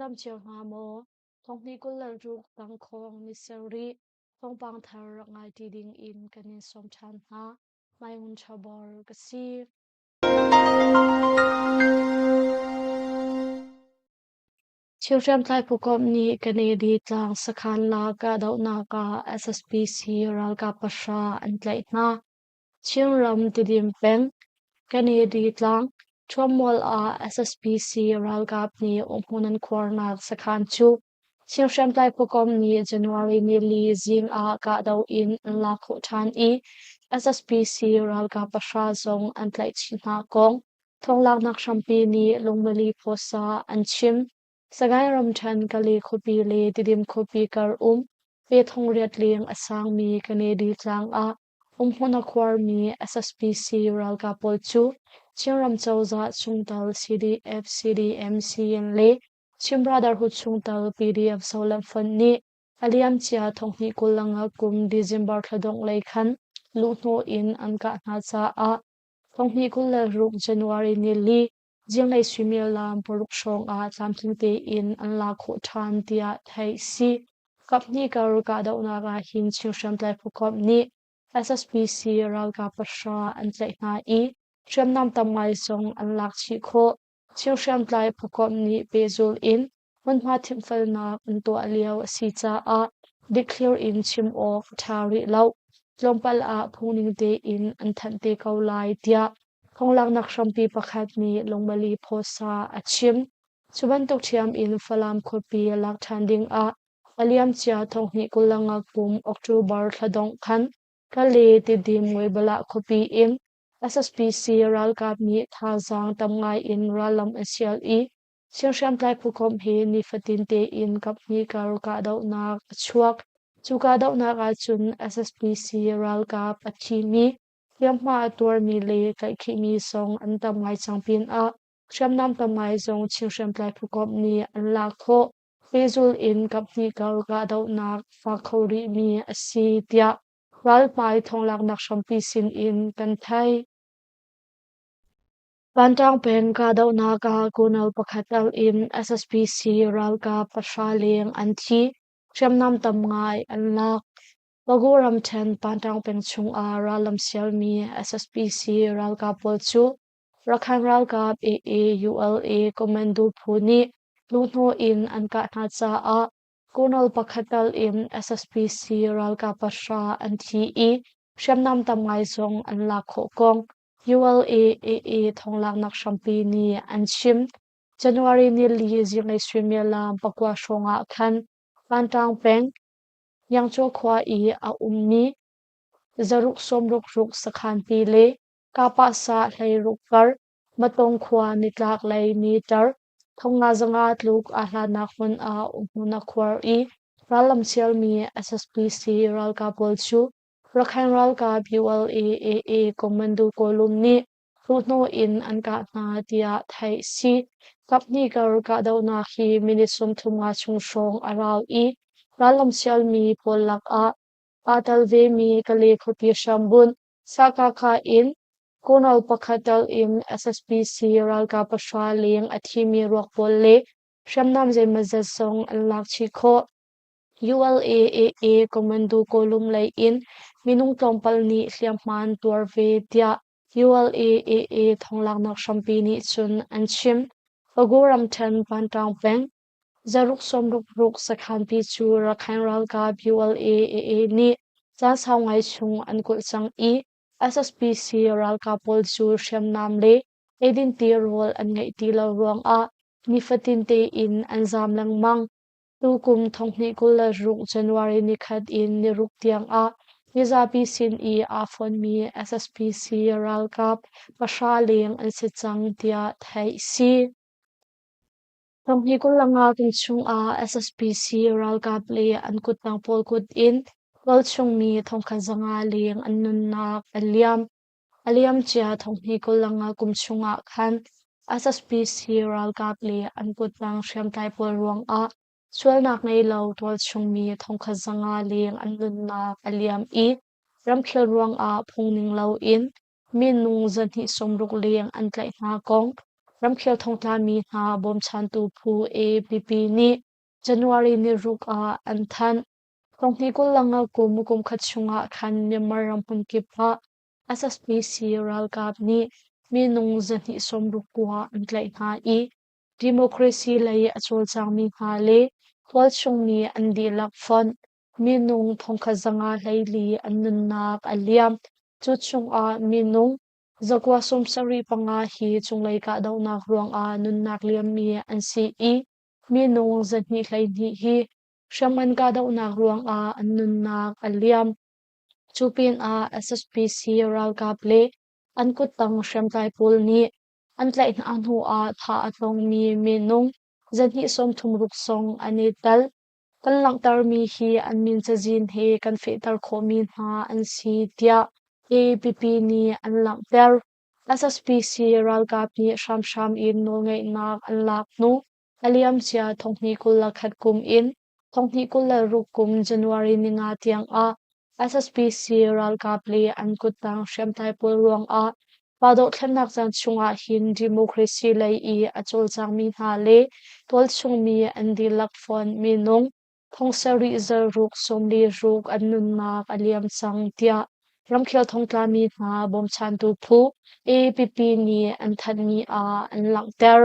dam cio hna maw? Thonghnih 26 tangkhawng ni sarih thawngpang thar rak ngai ṭi ding in kan in sawm ṭhan hna. Mai Ngun Chabor ka si. Chin hriamtlai phukomh nih Kanadi tlang sakhan la kahdohnak ah SSPC ralkap pahra an tlaih hna. Chinram Tidim peng, Kanadi tlang, Ṭhuammual ah SSPC ralkap nih umhmun an khuarnak sakhan cu Chin hriamtlai phukomh nih January nili zing ah kahdoh in an lak khawh ṭhan i SSPC ralkap pahra zong an tlaih chih hna kong Thawnglaknak hrampi nih Lungmali Phuasa an chim. Sagaing ramṭhen Kale khuapi le Tidim khuapi kar um pe thongriat leng a sangmi Kanedi tlang ah umhmun a khuarmi SSPC ralkap pawl cu Chinram cozah chungtel CDF, CDM, CN le Chin Brotherhood chungtel PDF Zolam Fund nih a liamcia thonghnih 25 kum December thla dongh lei khan luhhnawh in an kah hna caah Thonghnih 26 January nili zinglei suimilam paruk hrawng ah tlamtling tein an la khawh ṭhan tiah theih si. Kaphnih kar kahdohnak ah hin Chin hriamtlai phukomh nih SSPC ralkap pahra an tlaih hna i hriamnam tam ngai zong an lak chih khawh. Chin hriamtlai phukomh nih pehzulh in hmunhma thimhfelnak an tuah lio a si caah dikthlir in chim awk a ṭha rih lo. Tlawmpal ah phungning tein an thanh te ko lai tiah thonglaknak hrampi pakhat nih Lungmali Phosa a chim. Cu bantuk ṭhiam in Falam khuapi lak ṭhan dingah a liamcia thonghnih 25 kum October thla dongh khan Kale Tidim Muibalah khuapi in SSPC ralkap nih thazaang tam ngai in rallam an sial i Chin hriamtlai phukomh hi nifatin tein kaphnih kar kahdohnak a chuak. Cu kahdohnak ahcun SSPC ralkap a thimi, hliamhma a tuarmi le tlaihkhihmi zong an tam ngai cang pinah hriamnam tam ngai zong Chin hriamtlai phukomh nih an lak khawh. Pehzulh in kaphnih kar kahdohnak a fak kho rihmi a si tiah ralhmai thawnglaknak hrampi sinin kan theih. Vanṭang peng kahdohnak ah colonel pakhat tal in SSPC ralkap pahra leng an thi, hriamnam tam ngai an lak. Pagu ramṭhen Panṭang peng chungah rallam sialmi SSPC ralkap pawl cu Rakhine ralkap AA ULA commando phu nih luhhnawh in an kah hna caah colonel pakhat tal in SSPC ralkap pahra an thi i hriamnam tam ngai zong an lak khawh kong ULA-AA thonglaknak hrampi nih an chim. January nili zinglei suimilam pakua hrawng ah khan Vanṭang peng Yangchaw khua i a ummi zaruk sawmruk ruk sakhanpi le Kapahsa hleiruk kar Matong khua nitlak lei meter thongnga zanga tluk aa hlatnak hmun ah umhmun a khuar i rallam sialmi SSPC ralkap pawl cu Rakhine ralkap ULA-AA commando kawlum nih hluhhnawh in an kah hna tiah theih si. Kaphnih kar kahdohnak hi minute 35 chung hrawng a rau i rallam sialmi pawl lakah aa tel vemi Kale khuapi hrambunh Sakakha in colonel pakhat tel in SSPC ralkap pahra leng a thimi ruak pawl le hriamnam zeimawzat zong an lak chih khawh. ULA-AA commando kawlum lei in minung tlawmpal nih hliamhma an tuar ve tiah ULA-AA thawnglaknak hrampi nih cun an chim. Pagu ramṭhen Vanṭang peng zaruk sawmruk ruk sakhanpi cu Rakhine ralkap ULA-AA nih caan sau ngai chung an kulh cang i SSPC ralkap pawl cu hriamnam le eidin tirawl an ngeih ti lo ruangah nifatin tein an zaam lengmang. Tukum thonghnih 26 January nikhat in niruk tiangah mizapi sin i aa fonmi SSPC ralkap pahra leng an si cang tiah theih si. Thonghnih 25 kum chungah SSPC ralkap le an kuttang pawl kut in tualchungmi thongkhat zanga leng an nunnak a liam. A liamcia thonghnih 25 kum chungah khan SSPC ralkap le an kuttang hriamtlai pawl ruangah sualnak ngei lo tualchungmi thongkhat zanga leng an nunnak a liam i ramkhel ruangah phungning loin minung zahnih sawmruk leng an tlaih hna kong. ramkhel thongtlami hna bawmchantu phu AAPP nih January ni ruk ah an thanh. Thonghnih 25 kum kumkhat chungah khan Myanmar ram hmunkip ah SSPC ralkap nih minung 269 an tlaih hna i democracy lei a cawlcangmi hna le tualchung mi an dihlak fonh minung 1524 an nunnak a liam. Cu chungah minung 975 hi cunglei kahdohnak ruangah nunnak liammi an si i minung 212 hi hriamngan kahdohnak ruangah an nunnak a liam. Cu pinah SSPC ralkap le an kuttang hriamtlai pawl nih an tlaih hna hnuah thah a tongmi minung 236 zong an i tel. Kan langhtermi hi an min cazin he kan fehter khawhmi hna an si tiah AAPP nih an langhter. SSPC ralkap nih hramhram in nawlngeihnak an lak hnu a liamcia 2021 kum in 2026 kum January ninga tiangah SSPC ralkap le an kuttang hriamtlai pawl ruangah pa dohthlennak caan chungah hin democracy lei i a cawlcangmi hna le tualchungmi an dihlak fawn minung thong sarih zaruk 46 an nunnak a liam cang tiah ramkhel thongtlami hna bawmchantu phu AAPP nih an thanhmi ah an langhter.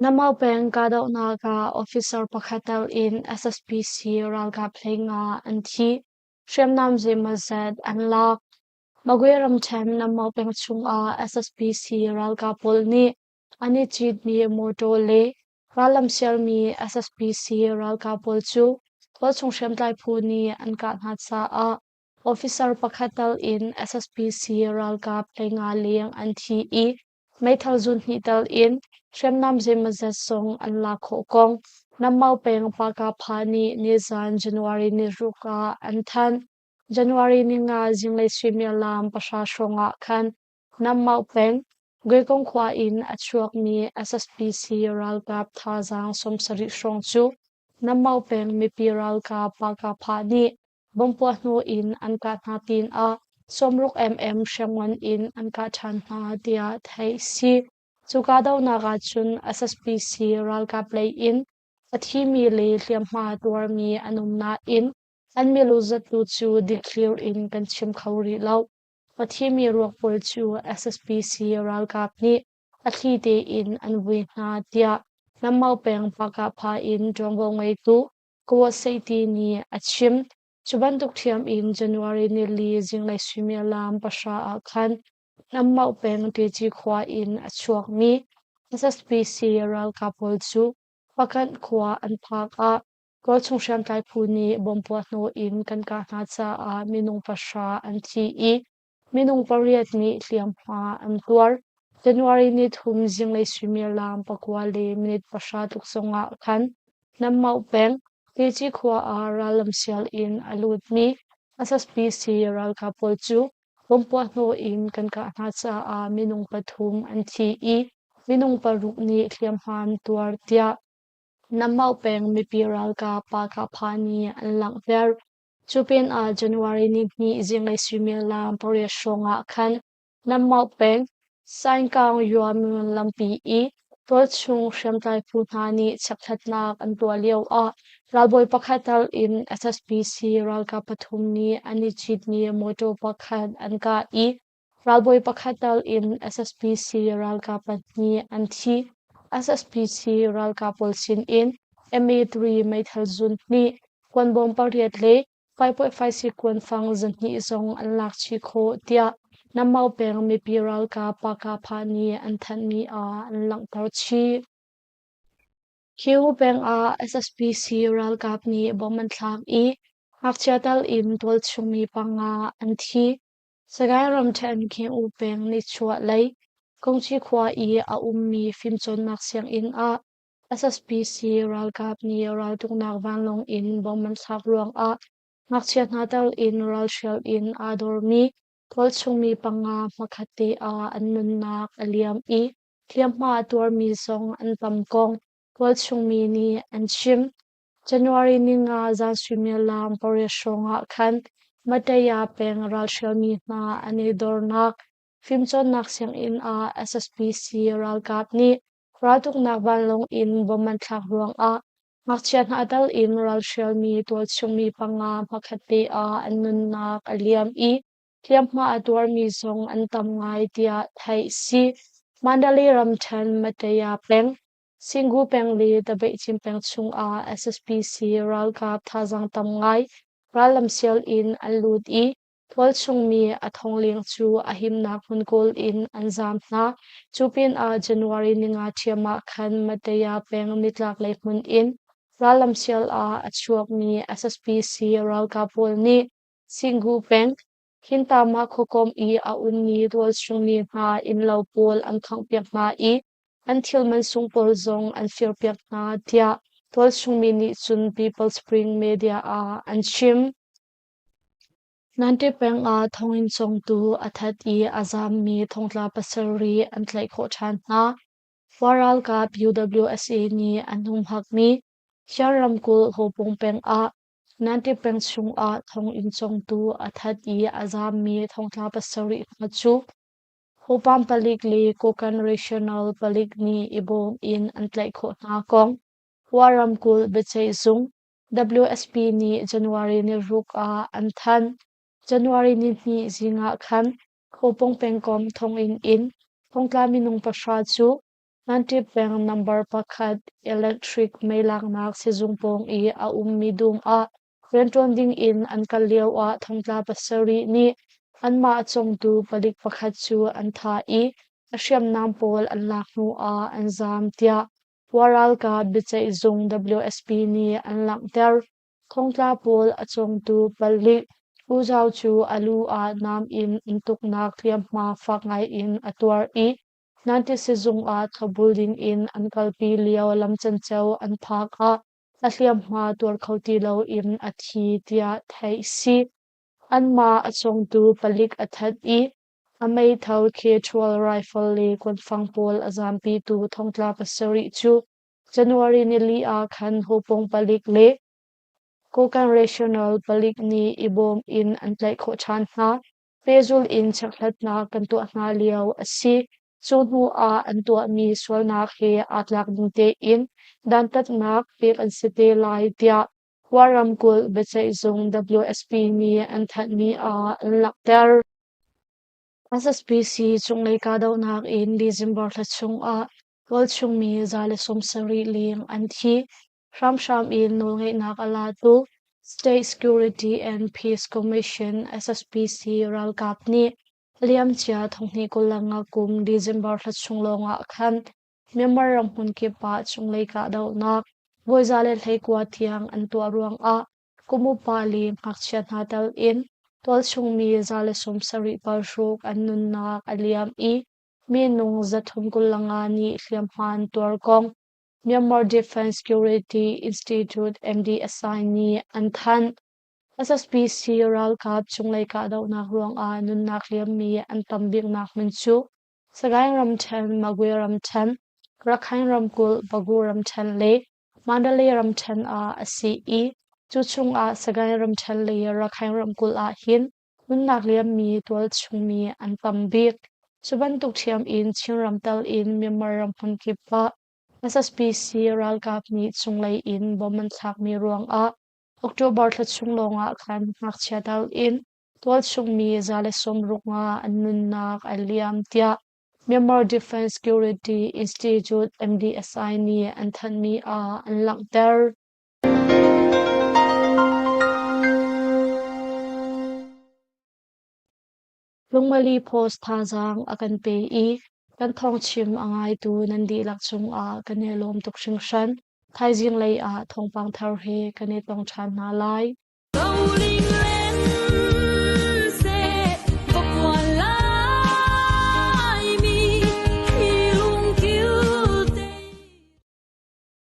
Namau peng kahdohnak ah officer pakhat tel in SSPC ralkap 15 an thi. Hriamnam zeimawzat an lak. Magwe ramṭhen Namau peng chungah SSPC ralkap pawl nih an i citmi mawṭaw le rallam sialmi SSPC ralkap pawl cu tualchung hriamtlai phu nih an kah hna caah officer pakhat tel in SSPC ralkap 15 leng an thi i meithal zun hnih tel in hriamnam zeimawzat zong an lak khawh kong Nammau peng Pakapha nih nizan January ni ruk ah an thanh. January ninga zinglei suimilam 9 hrawng ah khan Nammau peng Guikong khua in a chuakmi SSPC ralkap thazaang 70 hrawng cu Nammau peng mipi ralkap Pakapha nih Bomb puah hnu in an kah hna pinah 60 mm hriamngan in an kah ṭhan hna tiah theih a si. Cu kahdohnak ahcun SSPC ralkap lei in a thimi le hliamhma tuarmi an um nain an milu zattu cu dikthlir in kan chim kho rih lo. A thimi ruak pawl cu SSPC ralkap nih a thli tein an vui hna tiah Nammau peng Pakahpha in ṭuanvo ngeitu Kawaseti nih a chim. Cu bantuk ṭhiam in January nili zinglei suimilam 9 ah khan Nammauh peng Ṭici khua in a chuakmi SSPC ralkap pawl cu Hpakant khua an phak ah tualchung hriamtlai phu nih bomb puahhnawh in kan kah hna caah minung 9 an thi i minung pariat nih hliamhma an tuar. January ni thum zinglei suimilam 9 le minute 10 tluk zongah khan Nammauh peng Tici khua ah rallam sial in a lutmi SSPC ralkap pawl cu bomb puahhnawh in kan kah hna caah minung pathum an thi i minung paruk nih hliamhma an tuar tiah Nammauh peng mipi ralkap Pakapha nih an langhter. Cu pinah January ni hnih zinglei suimilam 8 hrawng ah khan Nammauh peng Saingkaung Yuamyun lampi i tualchung hriamtlai phu hna nih chekhlatnak an tuah lioah ralbawi pakhat tal in SSPC ralkap pathum nih an i citmi mawṭaw pakhat an kah i ralbawi pakhat tal in SSPC ralkap pahnih an thi. SSPC ralkap pawl sinin MA3 meithal zun hnih, kuanbawm pariat le 5.5 kuanfang 200 zong an lak chih khawh tiah Nammau peng mipi ralkap Pakapha nih an thanhmi ah an langhter chih. Khiu peng ah SSPC ralkap nih bomb an thlak i ngakchia tal in tualchungmi panga an thi. Sagaing ramṭhen Khin-U peng nichuah lei Kongci khua i a ummi fimcawnnak sianginn ah SSPC ralkap nih raltuknak vanlawng in bomb an thlak ruangah ngakchia hna tel in ralhrial in aa dormi tualchungmi panga hmakhat te ah an nunnak a liam i hliamhma a tuarmi zong an tam kong tualchungmi nih an chim. January 5 zan suimilam 8 hrawng ah khan Mataya peng ralhrialmi hna an i dornak. Fimcawnnak sianginn ah SSPC ralkap nih raltuknak vanlawng in bomb an thlak ruangah ngakchia hna tal in ralhrialmi tualchungmi panga hmakhatte ah an nunnak a liam i hliamhma a tuarmi zong an tam ngai tiah theih si. Mandalay ramṭhen Mataya peng, Singu peng le Tabeihcin peng chungah SSPC ralkap thazaang tam ngai rallam sial in an lut i tualchungmi a thong leng cu a himnak hmun kawl in an zaam hna. Cu pinah January ninga ṭhiam ah khan Mataya peng nitlaklei hmun in rallam sial ah a chuakmi SSPC ralkap pawl nih Singu peng, Hintama khuakomh i a ummi tualchungmi hna innlo pawl an khanghpiak hna i an thil mansung pawl zong an firpiak hna tiah tualchungmi nih cun People Spring Media ah an chim. Nanṭi peng ah thonginn cawngtu a that i a zaammi thongtla pasarih an tlaih khawh ṭhan hna. Khua ralkap UWSA nih an humhakmi Shan ramkulh Hopung peng ah Nanṭi peng chungah thonginn cawngtu a that i a zaammi thongtla pasarih hna cu Hopam palik le Kokkan Regional palik nih i bawm in an tlaih khawh hna kong Hua ramkulh biaceihzung WSP nih January niruk ah an thanh. January nihnih zing ah khan Hopong pengkomh thonginn in thongtla minung pahra cu Nanṭi peng number pakhat electric mei laknak sizung pawng i a ummi dum ah rianṭuan dingin an kal lioah thongtla pasarih nih anmah a cawngtu palik pakhat cu an thah i a hriamnam pawl an lak hnuah an zaam tiah Khua ralkap biaceihzung WSP nih an langhter. Thongtla pawl a cawngtu palik U Zau cu a lu ah nam in an tuknak hliamhma fak ngaiin a tuar i Nanti sizung ah thlopbul dingin an kalpi lio lam canceo an phak ah a hliamhma tuar kho ti loin a thi tiah theih si. Anmah a cawngtu palik a that i a meithal K-12 rifle le kuanfang pawl a zaampitu thongtla pasarih cu January nili ah khan Hopong palik le Kokang Regional palik nih i bawm in an tlaih khawh ṭhan hna. Pehzulh in chekhlatnak kan tuah hna lio a si. Cu hnu ah an tuahmi sualnak he aa tlak ning tein dantatnak pek an si te lai tiah Khua ramkulh biaceihzung WSP nih an thanhmi ah an langhter. SSPC cunglei kahdohnak in December thla chungah tualchungmi 170 leng an thi. Hramhram in nawlngeihnak a latu State Security and Peace Commission SSPC ralkap nih liamcia thonghnih 25 kum December thla chung lawngah khan Myanmar ram hmunkip ah cunglei kahdohnak voi 119 tiang an tuah ruangah kum upa le ngakchia hna tel in tualchungmi 170 parhruk an nunnak a liam i minung 325 nih hliamhma an tuar kong Myanmar Defense Security Institute MDSI nih an thanh. SSPC ralkap cunglei kahdohnak ruangah nunnak liammi an tam biknak hmun cu Sagaing ramṭhen, Magwe ramṭhen, Rakhine ramkulh, Bago ramṭhen le Mandalay ramṭhen ah a si i cu chungah Sagaing ramṭhen le Rakhine ramkulh ah hin nunnak liammi tualchungmi an tam bik. Cu bantuk ṭhiam in Chinram tal in Myanmar ram hmunkip ah SSPC ralkap nih cunglei in bomb an thlakmi ruangah October thla chung lawngah khan ngakchia tal in tualchungmi 165 an nunnak a liam tiah Myanmar Defense Security Institute MDSI nih an thanhmi ah an langhter. Lungmali Post thazaang a kan pe i kan thawngchim a ngaitu nan dihlak cungah kan i lawm tuk hringhran. Thaizing lei ah thawngpang thar he kan i tong ṭhan hna lai.